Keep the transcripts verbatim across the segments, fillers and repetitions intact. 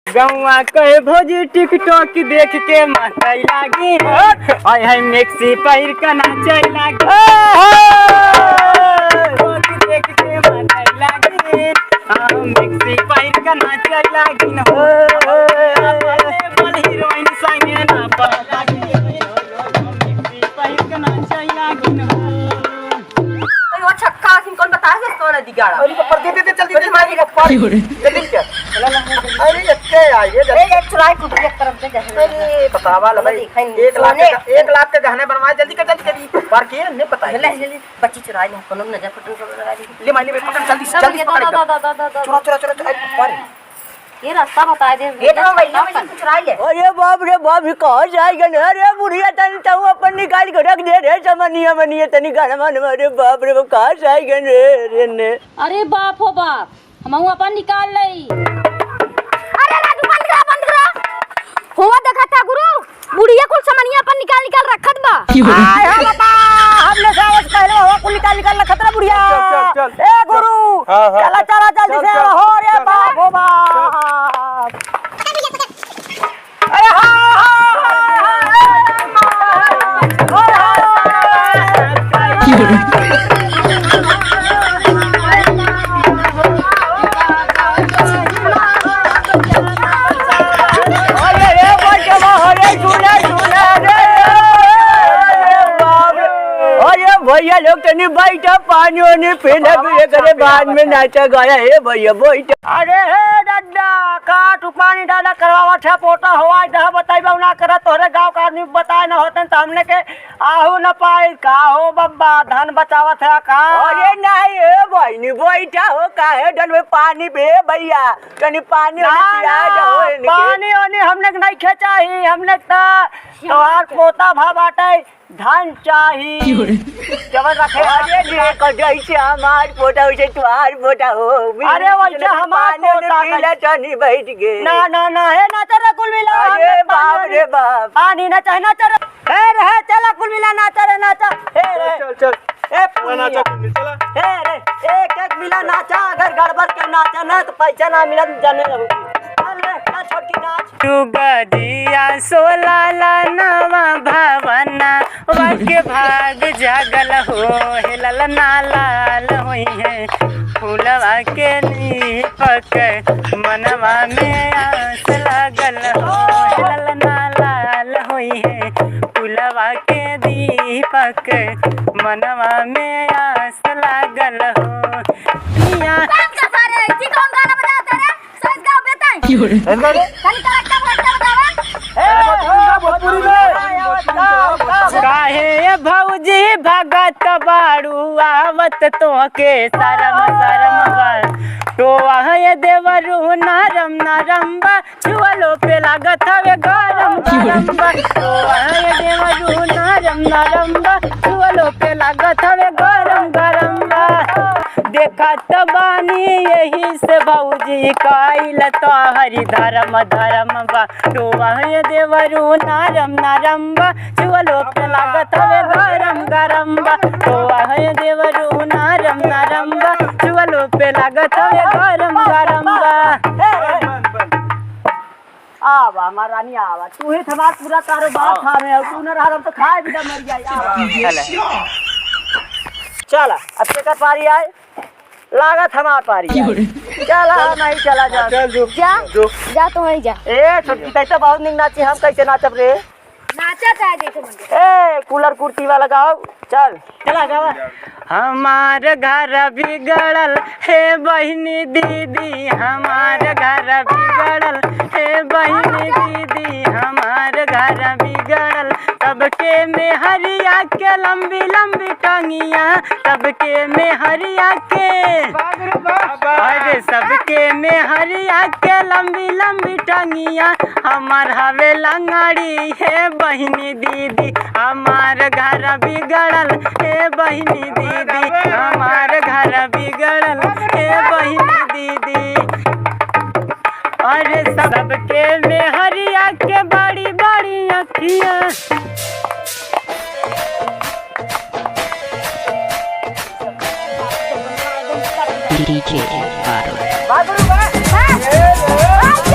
गौवा कहे भौजी TikTok देख के मातै लागी, आय है maxi पहिर के नाचै लागी। TikTok देख के मातै लागी, हम maxi पहिर के नाचै लागी न हो। अपने बल हीरोइन संगे ना पा लागी, maxi पहिर के नाचै लागी न हो। अरे वो छक्का आखिन कौन बताए से कौन अधिकार है? अरे बाप रे, दे, दे, दे, जल्दी, अरे जल्दी, मार जल्दी, दिया। जल्दी क्या? अरे, ये क्या है? ये अरे, ये चुराई कुछ एक तरफ से जैसे अरे, बतावा ला भाई। देखा ही नहीं। एक लाख सोने। का, एक लाख का गहना बनवाए, जल्दी कर, जल्दी कर। बार किए, नहीं पता है। जल्दी, जल्दी, बच्ची चुराई नहीं, कोनो नजर पटन सब लगा दी। ले मार, ले, पकड़, जल्दी, सब जल्दी ये पकड़ दो, एकदम। दो, दो, दो, दो, दो। चुरा, चुरा, चुरा, चुरा, अरे, बाप रे। ये रास्ता बता दे, गेट में बैठा अपन। चुरा ले। अरे बाप रे बाप, ये कहाँ से आई गन? अरे बुढ़िया, तनी तहु अपन निकाल के रख दे रे, समनिया मनिया, तनी गन मन में। अरे बाप रे बाप, कहाँ से आई गन रे, रे ने? अरे बाप हो बाप, हमहू अपन निकाल लई। अरे राजू, बंद करा, बंद करा। हुआ देखा था गुरु, बुढ़िया कुल समनिया अपन निकाल निकाल रखत बा। की हो रे? आय हो बाबा, हमने से आवत पहले हुआ कुल निकाल निकाल रखत रहा बुढ़िया। चल, चल, चल, चल। ए गुरु, हाँ, हाँ, चला, चल। चला, जल्दी चल, से चल, हो रे चल। बाप, हो बाप। अरे हाँ, हाँ, हाँ, हाँ, हाँ। की हो रे? अरे रे बचवा, अरे सुना, सुना रे। अरे बाप रे। अरे भैया लोग तनी बैठा, पानी ओनी पी ले, फिर एकरे बाद में नाचा गाया। हे भैया बैठा। अरे हे दादा, का तू पानी डाला करवावत है, पोता हवाई दह बताइबा ना करत, तोहरे गाँव का आदमी बताए न होते तो हमने के आहू न पाई का हो बब्बा, धन बचावत है का? अरे नहीं, ए बहिनी, बैठा हो, काहे डल में पानी बे भैया, तनी पानी ना, ओनी पिया ना, जाओ इनके। पानी ओनी हमने के नहीं खे चाही, हमने के त तोहार पोता भा बाटे, धन चाही। क्यों रे? जवन रखे अरे देखो, जैसे हमार पोता वैसे तुहार पोता हो। अरे वैसे हमार पानी ओनी पोता पी ले कैसे? तनी बैठ के। ना, ना, ना, हे ना चल कुल मिला, अरे हमने पानी बाप ओनी रे बाप। पानी ना चाहे, ना चल। हे रे, हे, चला कुल मिला नाचा रे, नाचा। हे रे। चल, चल, चल। ए, चला, नाचा पुनिया। कुल मिला, चला। हे रे, एक, एक मिला नाचा, अगर गड़बड़ के नाचा ना, तो पैसा ना मिला, तो जाने लगो। चल रे, नाच छोटकी, नाच। तू गजिया सोला ला नवा भवना, वाके भाग जागल हो, हे ललना लाल होई है। फूलवा के दीपक मनवा में आस लागल हो, ललना लाल होई है। फूलवा के दीपक मनवा में आस लागल हो। मिया काम का सारे, जी कौन गाना बजाता रे? सच गाओ बेटा। क्यों रे? तनी character, character बतावा। ए, भोजपुरी में। काहे भौजी भगत बाड़ू, आवत तोहके शरम शरम बा। टोआ है देवरू नरम नरम बा, छुअलो पे लागत हवे गरम गरम बा। टोआ है देवरू नरम नरम बा, छुअलो पे लागत हवे गरम गरम बा। देखत बानी यही से भौजी, काइल तोहरी धरम धरम बा। टोआ है देवरू नरम नरम बा, छुअलो पे लागत हवे गरम गरम बा। टोआ है देवरू नरम नरम बा, छुअलो पे लागत हवे गरम गरम बा। आवा, हमार रानी आवा, तू ही हमार पूरा कारोबार थामे हो, तू न रहा, हम तो खाए बिना मर जाए। आवा। चला, अब केकर पारी आए? लागत हमार पारी आए। चला, नहीं चला जा। चल, जो। जा, जो। जा, तू वहीं जा। ए, छोटकी, तै तो बहुत निक नाची, हम कैसे नाचब रे? नाचा चाहे जैसे मन करे। ए, कूलर कुर्ती वाला गाओ, चल। चला, गावा। हमार घर बिगड़ल, हे बहिनी दीदी, हमार घर बिगड़ल, हे बहिनी दीदी, हमार घर बिगड़ल। सबके मेहरिया के लंबी लंबी टंगिया, सबके मेहरिया के, बाप रे बाप। अरे सबके मेहरिया के लंबी लंबी टंगिया, हमार हवे लंगड़ी, हे बहिनी दीदी, हमार घर बिगड़ल, हे बहिनी दीदी, हमार घर बिगड़ल, हे बहिनी दीदी। अरे सबके मेहरिया के बड़ी बड़ी अखियाँ,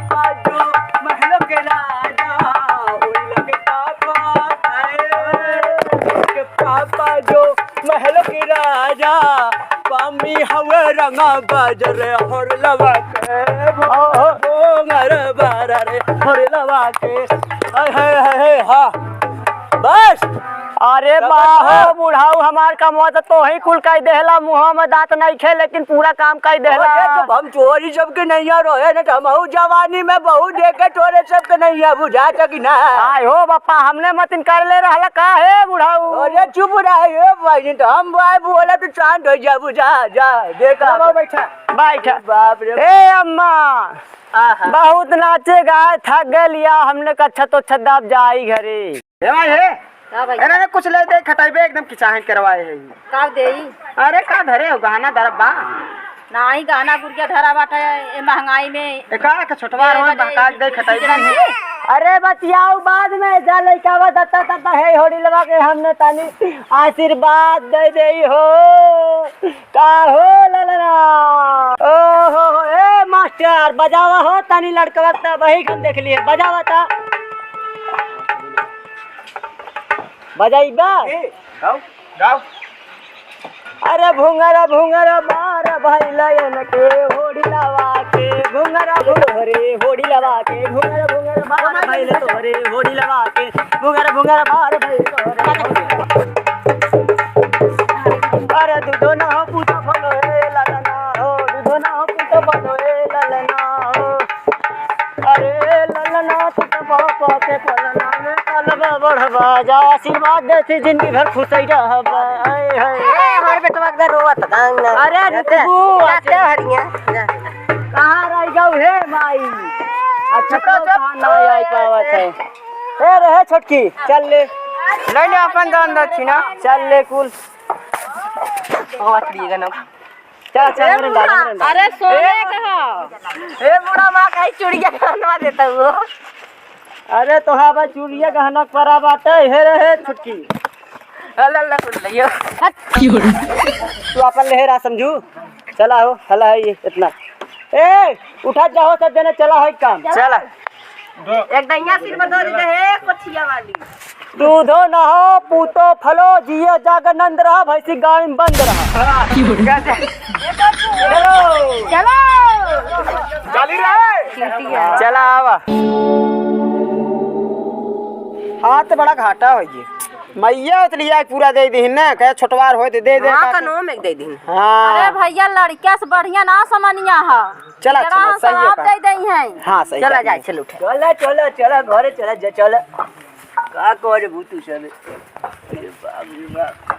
पापा जो महलों के राजा, होइला के पापा, अरे, के पापा जो महलों के राजा, पामी हवे रंगा बाजरे होरलवा के, भो-, भोंगर बारा रे होरलवा के। हाय, हाय, हाय, हाय, हाँ। बस। अरे तब बाहो बस। बुढ़ाऊ, हमार कमवा त तोही कुल कइ देहला, मुँह में दाँत नइखे, लेकिन पूरा काम कइ देहला। अरे, जब हम चोरी सबके नैया रहे न, त हमहू जवानी में बहुत देखे तोरे सबके नैया, बुझात कि ना? आय हो बापा, हमने मतिन कर ले रहला का हे बुढ़ाऊ? अरे चुप रहे हे भाई, त हम भाई बोला त शांत होइ जा, बुझा जा, देखा। चलो बैठा। बैठा। बाप रे। ए अम्मा, आहा। बहुत नाचे गाए थक गए लिया, हमने कच्छा तो छद्दाब जाई घरे। हे भाई, हे। का भाई? अरे, अरे, कुछ ले दे, खटाई बे, एकदम किचाहन करवाए है। का देई? अरे, का धरे हो, गहना दरब बा? नाही गहना गुरिया धरा बाटे ए महंगाई में। एका के छोटवार ए होन बदे बहका के दे खटाई हिजड़ा दी। में। अरे बतियाऊ बाद में, जा लइका बा दत्ता तत्ता है होड़ी लगा के हमने तानी आशीर्वाद दे देई हो। का हो ललना? ओ हो हो, ए मास्टर, बजावा हो तानी लड़कवा त वही हम देख लिए, बजावा ता। बजाइबा? ए, गाओ, गाओ। अरे भुंगर भुंगर बार भइल एनके होड़ी लवा के, भुंगर भुंगर तोहरे होड़ी लवा के, भुंगर भुंगर बार भइल तोहरे होड़ी लवा के, भुंगर भुंगर बार भइल तोहरे होड़ी लवा के। अरे दूधो ना हो पूत फलो ए ललना हो, दूधो ना हो पूत फलो ए ललना हो। अरे ललना, तू तो बाप के पलना में पलबा बढ़बा, जा आशीर्वाद देती जिंदगी भर खुश ही रहबा। आए, हाय। ए, हमारे बेटवा के रोवत गांग ना। अरे, रुकबू, काटे अच्छा। हरिया। जा। कहाँ रह गऊ हे माई? अच्छा, चुप, तो चुप। कहाँ ना आई पावत है। ए, रहे छोटकी, चल ले। ले ले अपन दान दक्षिणा। चल ले कुल। आवाज दिएगा ना। चल, चल, ए मेरे बूढ़ा, डाल, मेरे डाल। अरे सोने ए, का हो। ए बूढ़ा माँ, कहीं चुड़िया गहनवा देता हुआ। अरे तो हाँ भाई, चुड़िया गहना परा बाटे, हे रे, हे छुटकी। अल्लाह, अल्लाह, सुन लियो। तू अपन ले रहा समझू। चला हो, हला है ये इतना। ए, उठा जाओ सब जने, चला हो एक काम। चला। एक डैया सिर में धर दे, हे कोठिया वाली। दूधो नहो, पूतो फलो, जियो जाग नंद रहा, भैंसी गाय में बंद रहा। चलो। चलो। चली रे। चला आवा। हाँ, तो बड़ा घाटा हो गया। मैया उतलिया के पूरा दे दीन ना, कहे छोटवार होए तो दे दे हाँ, का। कनो में दे दीन। हाँ। अरे भैया, लड़किया से बढ़िया ना समनिया है। चला, एकरा चला, हम सही है सब का। दे दई हैं। हाँ, सही चला बात जाए, है। चल उठे। चला, चला, चला, घरे चला जा, चला। का करे भूतू सब? अरे बाप रे बाप।